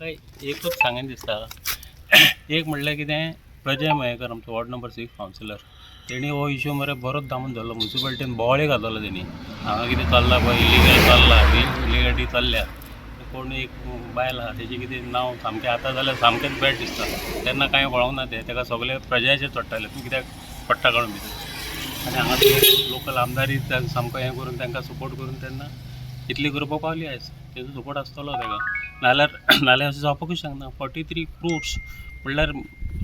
म्हाका एकूच सांगन दिसता. एक म्हणल्यार कितें, प्रजय मयेकर आमचो वॉर्ड नंबर 6 कावन्सिलर, तेणी हो इशू मरे बरोच दामून धरलो. मुन्सिपालिटीन बोवाळी घातलो तेणी, हांगा कितें चल्लां पळय, इलिगल चल्लां, इलिगलिटी चल्ल्या. कोण एक बायल आहा, तेजें कितें नांव सामकें आतां जाल्यार सामकेंच बॅड दिसता. तेन्ना कांय कळोंक ना तें, तेका सगळे प्रजयाचेर चडटाले, तूं कित्याक पडटा काडून भितर. आनी हांगा लोकल आमदारी सामको हें करून तांकां सपोर्ट करून तेन्ना इतली करपाक पावली आयज. तेजो सपोर्ट आसतलो ताका, नाल्यार अशें जावपाकूच शकना. 43 क्रोड्स म्हणल्यार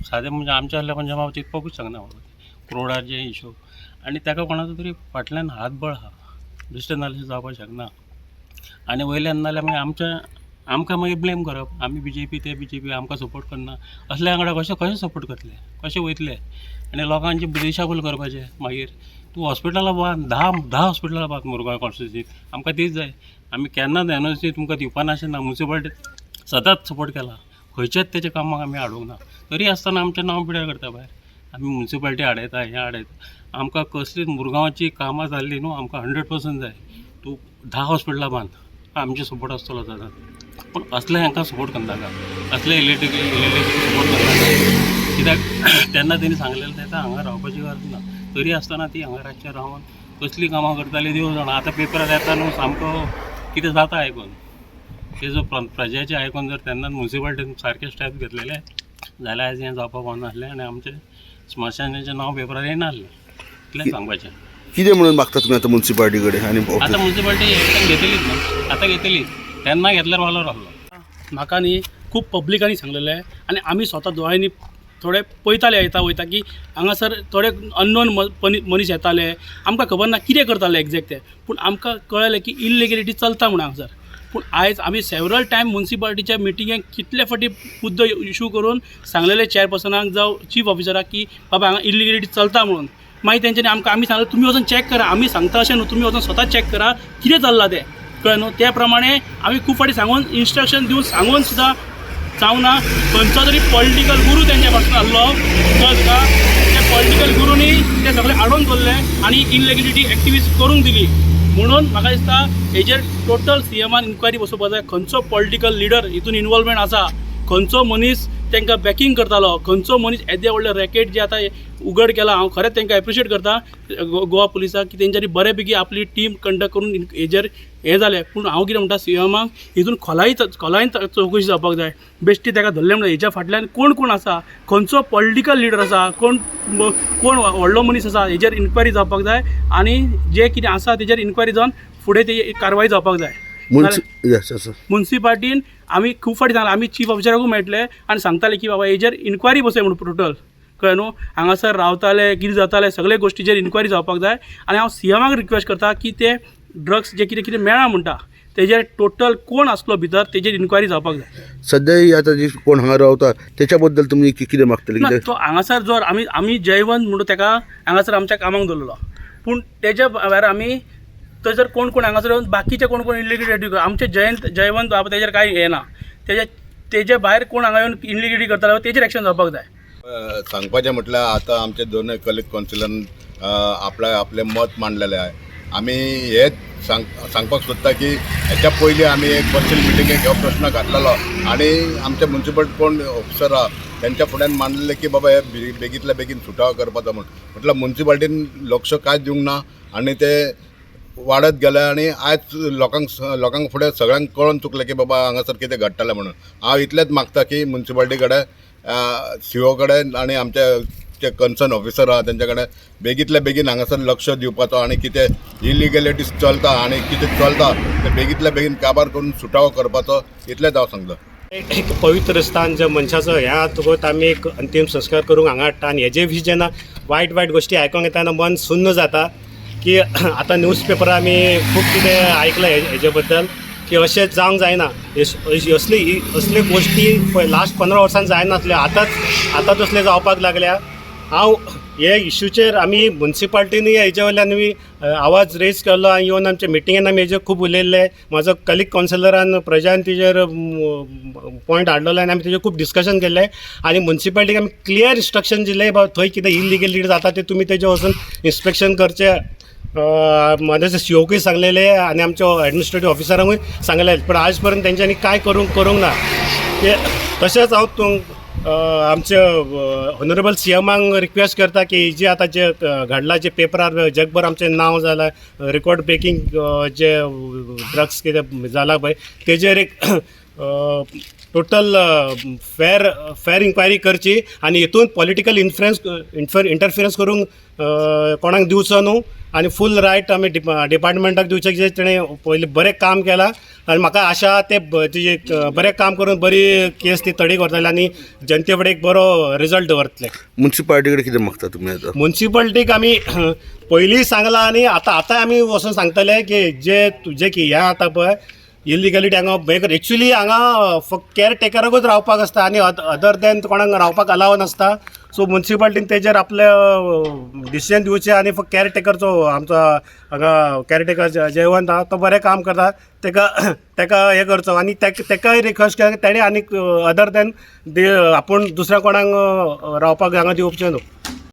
सादें म्हणजे आमच्या लोकांच्या हांव चिंतपाकूच शकना क्रोडाचे हिशोब. आनी ताका कोणाचो तरी फाटल्यान हातबळ आहा, दुसरें नाल्यार अशें जावपाक शकना. आनी वयल्यान नाल्यार मागीर आमकां मागीर ब्लेम करप, आमी बीजेपी, ते बीजेपी आमकां सपोर्ट करना. असल्या वांगडा कशें कशें सपोर्ट करतले, कशें वयतले? आनी लोकांची दिशाभूल करपाचें. मागीर तूं हॉस्पिटलां बांद, 10 10 हॉस्पिटलां बांद मुरगांव कॉन्स्टिट्युन्सीत, आमकां तीच जाय. आमी केन्नाच एनओसी तुमकां दिवपा नाशें ना. मुन्सिपालिटीत सदांच सपोर्ट केला, खंयच्याच तेच्या कामाक आमी हाडूंक ना. तरी आसतना आमचें नांव पिड्यार करता भायर, आमी मुन्सिपालिटी आडयता, हें आडयता. आमकां कसलीच मुरगांवाची कामां जाल्लीं न्हू, आमकां 100% जाय. तूं 10 हॉस्पिटलां बांद, आमचे सपोर्ट आसतलो सदांच. पूण असले हांकां सपोर्ट करनाका, असले इलिगल सपोर्ट करनाका. कित्याक तेन्ना तेणी सांगलेलें तेका हांगा रावपाची गरज ना, तरी आसतना ती हांगा रातचे रावन कसलीं कामां करताली देव जाणा. आतां पेपरार येता न्हू, सामको कितें जाता आयकून. तेजो प्रजाचे आयकून जर तेन्ना मुन्सिपालिटीन सारके स्टेप घेतलेले जाल्यार आयज हें जावपाक पावनासलें आनी आमचें स्मशानाचें नांव पेपरार येनासलें. इतलें सांगपाचें. कितें म्हणून मागता तुमी आतां मुन्सिपालिटी कडेन आनी आतां मुन्सिपालिटी एक्शन घेतलीच न्हू, आतां घेतली, तेन्ना घेतल्यार वालोर आहलो. म्हाका न्ही खूब पब्लिकांनी सांगलेलें आनी आमी स्वता दोळ्यांनी थोडे पळयताले येता वयता की हांगासर थोडे अननोन मनीस येताले, आमकां खबर ना कितें करताले एग्जॅक्ट ते. पूण आमकां कळ्ळें की इलिगेलिटी चलता म्हूण हांगासर. पूण आयज आमी सेवरल टायम मुन्सिपालिटीच्या मिटिंगेक कितले फावटी मुद्दो इशू करून सांगलेले चेअरपर्सनाक जावं चीफ ऑफिसराक की बाबा, हांगा इलिगेलिटी चलता म्हणून. मागीर तेंच्यांनी आमकां, आमी सांगलें, तुमी वचून चॅक करा, आमी सांगता अशें न्हू, तुमी वचून स्वता चॅक करा कितें चल्लां तें. कळ्ळें न्हू? त्या प्रमाणे आमी खूब फावटी सांगून, इन्स्ट्रक्शन दिवन सांगून सुद्दां जावना. खंयचो तरी पॉलिटिकल गुरू तेंच्या पासून आहलो, कळ्ळें तुका? त्या पॉलिटिकल गुरूंनी ते सगळें आडोवन दवरलें आनी इनलिगलिटी एक्टिविटीज करूंक दिली. म्हणून म्हाका दिसता हेजेर टोटल सीएमान इन्क्वायरी बसोवपाक जाय. खंयचो पॉलिटिकल लिडर हितून इनवॉल्वमेंट आसा, खंयचो मनीस तांकां बॅकींग करतालो, खंयचो मनीस येदे व्हडले रॅकेट जे आतां उगड केला. हांव खरेंच तांकां एप्रिशिएट करता गोवा पुलिसाक की तेंच्यांनी बरे पैकी आपली टीम कंडक्ट करून हेजेर हें जालें. पूण हांव कितें म्हणटा, सीएमाक हितून खोलायेन चवकशी जावपाक जाय. बेश्टी ताका धरलें म्हणून हेच्या फाटल्यान कोण कोण आसा, खंयचो पॉलिटिकल लिडर आसा, कोण कोण व्हडलो मनीस आसा, हेजेर इन्क्वायरी जावपाक जाय आनी जे कितें आसा तेजेर इन्क्वायरी जावन फुडें ती कारवाय जावपाक जाय. येस सर. मुन्सिपालिटीन आमी खूब फावटी सांगलां, आमी चीफ ऑफिसराकूय मेळटले आनी सांगताले की बाबा, हेजेर इन्क्वायरी बसय म्हणून टोटल. कळ्ळें न्हू? हांगासर रावताले, कितें जातालें, सगळे गोश्टीचेर इन्क्वायरी जावपाक जाय. आनी हांव सीएमाक रिक्वेस्ट करता की ते ड्रग्स जे कितें कितें मेळ्ळा म्हणटा, तेजेर टोटल कोण आसलो भितर तेजेर इन्क्वायरी जावपाक जाय. सध्या ही आतां जी कोण हांगा रावता तेच्या बद्दल तुमी कितें मागतले? ना. कितें तो हांगासर जो आमी जयवंत म्हणून तेका हांगासर आमच्या कामाक दवरलेलो. पूण तेज्या भायर आमी थंयसर कोण कोण हांगासर येवन बाकीचे कोण कोण इलिगल, आमचे जयवंत बाबा तेजेर कांय हें ना, तेजे भायर कोण हांगा येवन इलिगलिटी करता तेजेर एक्शन जावपाक जाय. सांगपाचें म्हटल्यार आतां आमचे दोनूय कलीग कावन्सिलरान आपल्या आपलें मत मांडलेलें आहे. आमी हेच सांगपाक सोदता की हेच्या पयलीं आमी एक कौन्सील मिटिंगेक हो प्रश्न घातलेलो आनी आमचे मुन्सिपल कोण ऑफिसर आहा तेंच्या फुड्यान मांडलेलें की बाबा हे बेगींतल्या बेगीन सुटावो करपाचो म्हूण. म्हटल्यार मुन्सिपालिटीन लक्ष कांयच दिवंक ना आनी ते वाडत गेले आनी आयज लोकांक फुडें सगळ्यांक कळोन चुकलें की बाबा हांगासर कितें घडटलें म्हणून. हांव इतलेंच मागता की मुन्सिपालिटी कडेन, सीओ कडेन आनी आमचे जे कन्सर्न ऑफिसर आहा तेंच्या कडेन बेगींतल्या बेगीन हांगासर लक्ष दिवपाचो आनी कितें इलिगलिटीज चलता आनी कितें चलता तें बेगींतल्या बेगीन काबार करून सुटावो करपाचो, इतलेंच हांव सांगता. एक पवित्र स्थान जे मनशाचो ह्या तुगत आमी एक अंतीम संस्कार करूंक हांगा हाडटा आनी हेजे विशीं जेन्ना वायट वायट गोश्टी आयकोंक येता तेन्ना मन सुन्न जाता की आतां न्यूज पेपरार आमी खूब कितें आयकलां हेजे बद्दल की अशें जावंक जायना. असली गोश्टी पळय लास्ट 15 वर्सान जायनासल्यो, आतांच आतां तसल्यो जावपाक लागल्या. हांव हे इशूचेर आमी मुन्सिपालिटीनूय हेजे वयल्यान आमी आवाज रेज केलो आनी येवन आमच्या मिटिंगेन आमी हेजेर खूब उलयल्ले. म्हाजो कलीग कावन्सिलरान प्रजान तेजेर पॉयंट हाडलेलो आनी आमी तेजेर खूब डिस्कशन केल्लें आनी मुन्सिपालिटीक आमी क्लियर इन्स्ट्रक्शन दिलें, बाबा, थंय कितें इलिगलिटी जाता ते तुमी तेजेर वचून इन्स्पेक्शन करचें. मानेस्त सीओकूय सांगलेले आनी आमच्या एडमिनिस्ट्रेटीव ऑफिसरांकूय सांगलेले, पूण आज पर्यंत तेंच्यांनी कांय करूंक करूंक ना. ते तशेंच हांव आमच्या ऑनरेबल सी एमांक रिक्वेस्ट करता की जी आतां जे घडलां, जे पेपरार जगभर आमचें नांव जालां, रेकॉर्ड ब्रेकींग जे ड्रग्स कितें जालां पळय, तेजेर एक टोटल फेर फेर इन्क्वायरी करची आनी हितून पॉलिटिकल इन्फ्लुयन्स इंटरफिरन्स करूंक कोणाक दिवचो न्हू आनी फूल रायट आमी डिपार्टमेंटाक दिवचें, जे तेणें पयलीं बरें काम केलां आनी म्हाका आशा आहा ते तेजे एक बरें काम करून बरी केस ती तडीक व्हरतले आनी जनते फुडें एक बरो रिजल्ट दवरतले. मुन्सिपालिटी कडेन कितें मागता तुमी आतां? मुन्सिपालिटीक आमी पयलीं सांगलां आनी आतां आतां आमी वचून सांगतले की जे तुजे की हें आतां पळय इलिगलिटी हांगा हें, एक्चुली हांगा फक्त केअर टेकराकूच रावपाक आसता आनी अदर दॅन कोणाक रावपाक अलाव नासता. सो मुन्सिपालिटीन तेजेर आपलें डिसिजन दिवचें आनी फक्त केअर टेकरचो आमचो हांगा केअर टेकर जयवंत आहा, तो बरें काम करता, तेका तेका हें करचो आनी तेकाय रिक्वेस्ट केला तेणें आनीक अदर दॅन आपूण दुसऱ्या कोणाक रावपाक हांगा दिवचें न्हू.